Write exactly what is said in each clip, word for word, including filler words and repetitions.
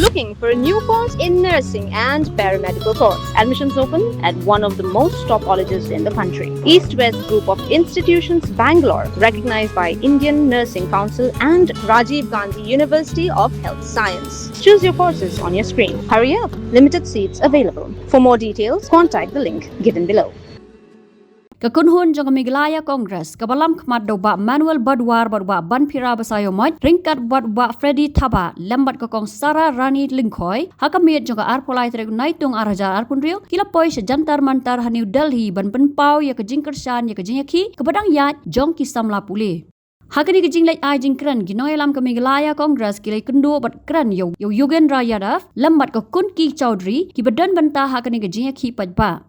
Looking for a new course in nursing and paramedical course? Admissions open at one of the most top colleges in the country. East West Group of Institutions, Bangalore, recognized by Indian Nursing Council and Rajiv Gandhi University of Health Science. Choose your courses on your screen. Hurry up, limited seats available. For more details, contact the link given below. Ka kynhun jong ka Meghalaya Congress kaba lam khmat da u Bah Manuel Badwar bad u Bah Banphira Basaiawmoit ryngkat bad u Bah Freddy Thabah lem bad ka Kong Sarah Rani Lyngkhoi ha ka miet jong ka arphew lai tarik Naitung ar hajar arphew hynriew ki la poi sha Jantar Mantar ha New Delhi ban pynpaw ïa ka jingkyrshan ïa ka jingïakhih kaba dang ïaid jong ki samla pule. Ha kane ka jingleit ai jingkren ki nongïalam ka Meghalaya Congress ki la ïakynduh bad kren ïa u, ïa u Yogendra Yadav lem bad ka Kunki Chowdhury kiba don bynta ha kane ka jingïakhih paidbah.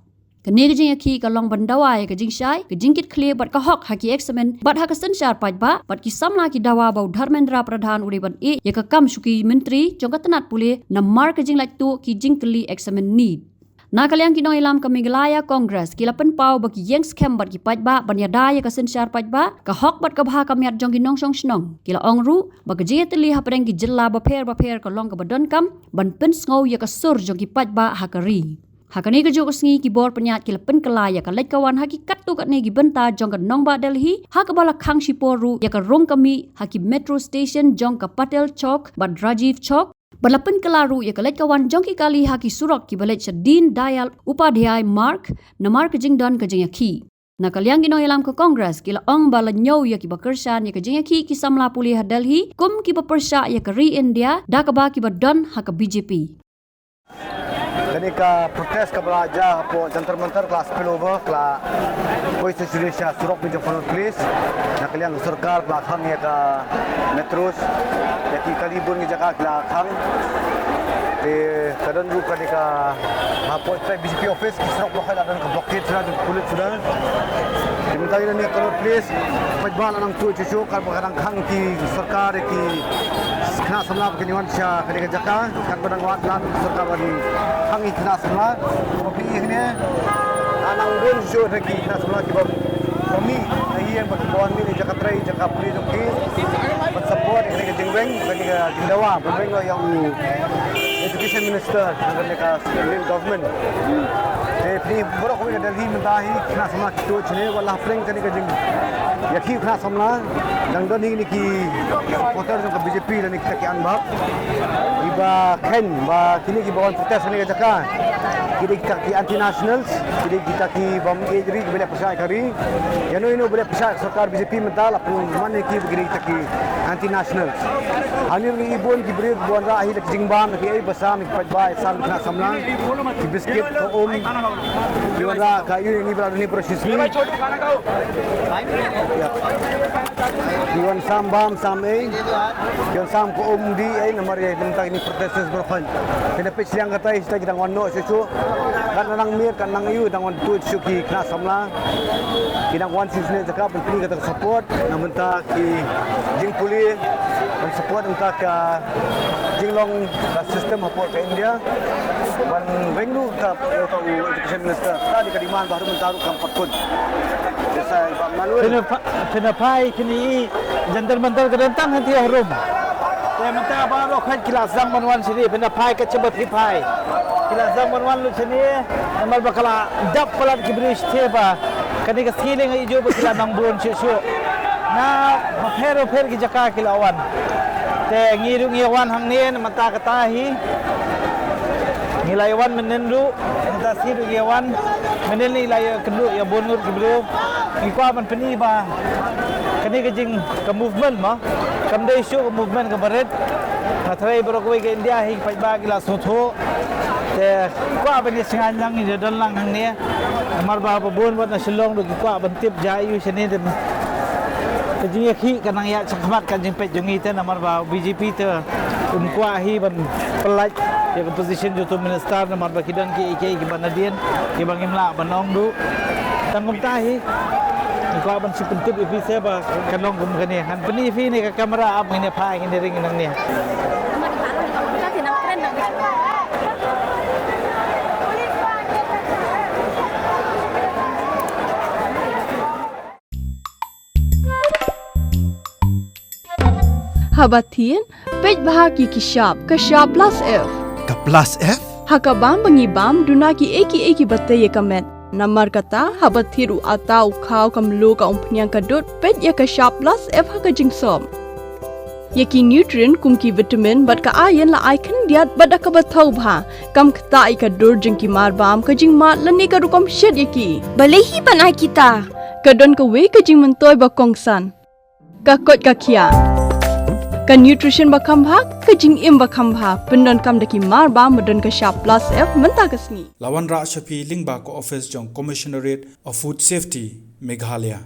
Kane ka jingïakhih ka long ban dawa ïa ka jingshai, ka jingkitkhlieh bad ka hok ha ki eksamin bad ha ka synshar paidbah, bad ki samla ki dawa ba u Dharmendra Pradhan u dei ban ïeh ïa ka kam shuki myntri jong ka tnat pule namar ka jinglait tuh ki jingkylli eksamin NEET. Na ka liang ki nongïalam ka Meghalaya Congress ki la pynpaw ba ki ïeng skhem bad ki paidbah ban ïada ïa ka synshar paidbah, ka hok bad ka bha ka miat jong ki nongshong shnong. Ki la ong ruh ba ka jingïatylli hapdeng ki jylla bapher bapher ka long kaba donkam ban pynsngew ïa ka sur jong ki paidbah ha ka ri. Ha kane kajuh ka sngi ki bor pynïaid ki la pynkylla ïa ka leit ka wan ha ki katto katne ki bynta jong ka nongbah Delhi, ha kaba la khang shipor ruh ïa ka rung ka mih ha ki metro station jong ka Patel Chowk bad Rajiv Chowk, bad la pynkylla ruh ïa ka leit ka wan jong ki kali ha ki surok kiba leit sha Deen Dayal Upadhyay Marg namar ka jingdon ka jingïakhih. Na ka liang ki nongïalam ka Congress ki la ong ba la ñiew ïa kiba kyrshan ïa ka jingïakhih ki samla pule ha Delhi kum kiba pyrshah ïa ka ri India da kaba kiba don ha ka B J P. Kane ka protest kaba la jia hapoh Jantar Mantar ka la spill over, ka la poi sha sha surok Mijong Connaught Place. Na ka liang ka sorkar ka la khang ïa ka metros, ïa ki kali bun ki jaka ka la khang. Te ka don ruh kane ka, hapoh trai B J P office, ki surok baroh ka la don ka blockade suda, ka pulit suda. Te mynta ïa kane Connaught Place, paidbah la nang tuh shuh shuh, katba ka dang khang ki sorkar ïa ki khynnah samla ba kin wan sha kane ka jaka, katba dang wad lad sorkar ban khang ïa ki khynnah samla. Kaba phi ïohi hangne, la nang bun shuh shuh ki khynnah samla kiba, ba mih na ïing, ba kiba wan mih na jaka trei, jaka pule jong ki, ban support ïa kane ka jingweng, kane ka jingdawa, ban weng ïa u Education Minister na kane ka Union Government. Te phi baroh kawei ka Delhi mynta hi, khynnah samla ki tuh shane, wat la hapdeng kane ka jingïakhih khynnah samla, dang don hi kine ki supporter jong ka B J P lane kita ki anbhab kiba khein ba kine kiba wan protest ha kane ka jaka ki dei kita ki anti nationals, ki dei kita kiba ym ïeit ri, kiba leh pyrshah ïa ka ri. Ïano ïano ba leh pyrshah ïa ka sorkar B J P mynta la pynman ïa ki ba ki dei kita ki anti nationals. Hangne ruh ngi i bun ki briew kiba wanrah hi da ki jingbam, da kiei ba sam ïa ki paidbah, sam ïa ki khynnah samla, ki biskit, ka um, ki wanrah ka ïu, ngi ba la don hi baroh shi sngi. Ki wan sam bam sam ei, ki wan sam ka um dih ei, namar ïa mynta kine protesters baroh khoit. Te da peit shiliang katai, kita ki dang wan noh shuh shuh. Kat nang miet, kat nang ïu, dang wan tuh shuh ki khynnah samla. Ki dang wan shuh shuh ne jaka ban pyni kata ka support na bynta ki jingpule, ban support na bynta ka jinglong ka system hapoh ka India. Ban weng ruh ka, ïa ka u Education Minister. Ka dei ka demand ba haduh mynta ruh kam pat kut. Te sa i Bah Manuel. Phin ïa pha-, phin ïa phai, phin ïa i Jantar Mantar ka don tang hangtei harum. Te mynta baroh khoit ki la sdang ban wan shane, phin ïa phai katba phi phai. Ki la sdang ban wan lut shane, namar ba ka la dap palat ki briew shatei ba kane ka sngi lei nga ïohi ba ki la nang bun shuh shuh. Na bapher bapher ki jaka ki la wan. Te ngi ruh ngi wan hangne na mynta kata hi. Ngi la ïa wan mynnin ruh, mynta sngi ruh ngi ïa wan mynnin, ngi la ïa kynduh ïa bun ngut ki briew. Ngi kwah ban pyni ba kane ka jing, ka movement mo, kam dei shuh ka movement kaba rit. Nga tharai baroh kawei ka India hi ki paidbah ki la sngewthuh. Te kwah ban ïa shngaiñ lang, ïa don lang hangne. Namar ba ba bun wat na Shillong ruh ki kwah ban tip jia aiu shane, te ka jingïakhih ka nang ïaid shakhmat ka jingpeit jong ngi, te namar ba B J P te um kwah hi ban pyllait ïa ka position jong uto u minister, namar ba ki don kiei kiei kiba nadien kiba ngim lah ban ong ruh. Tang kumta hi ngi kwah ban shu pyntip ïa phi seh ba kan long kum kane. Ngan pyni ïa phi ne ka camera, ap ngin ïa phai, ngin ïa ring nangne. Haba thied, Peit bha ki ki shap, ka shap plus F. Ka plus F? Ha ka bam ba ngi bam, duna ki ei ki ei ki ba tei ïa ka met. Namar kata, haba thied u ata u khaw ka mluh ka umphniang ka dud, peit ïa ka shap plus F ha ka jingsop. Ïa ki nutrient kum ki vitamin bad ka iron la ai khyndiat bad da kaba thaw bha. Kam ktah ïa ka dur jong ki mar bam, ka jingmad lane ka rukom shet ïa ki. Balei hi ban ai kita? Ka don kawei ka jingmyntoi ba kongsan. Ka koit ka khiah. Ka nutrition ba kham bha, ka jingim ba kham bha. Pyndonkam da ki mar bam ba don ka shap plus F mynta ka sngi. La wanrah sha phi lyngba ka office jong Commissionerate of Food Safety, Meghalaya.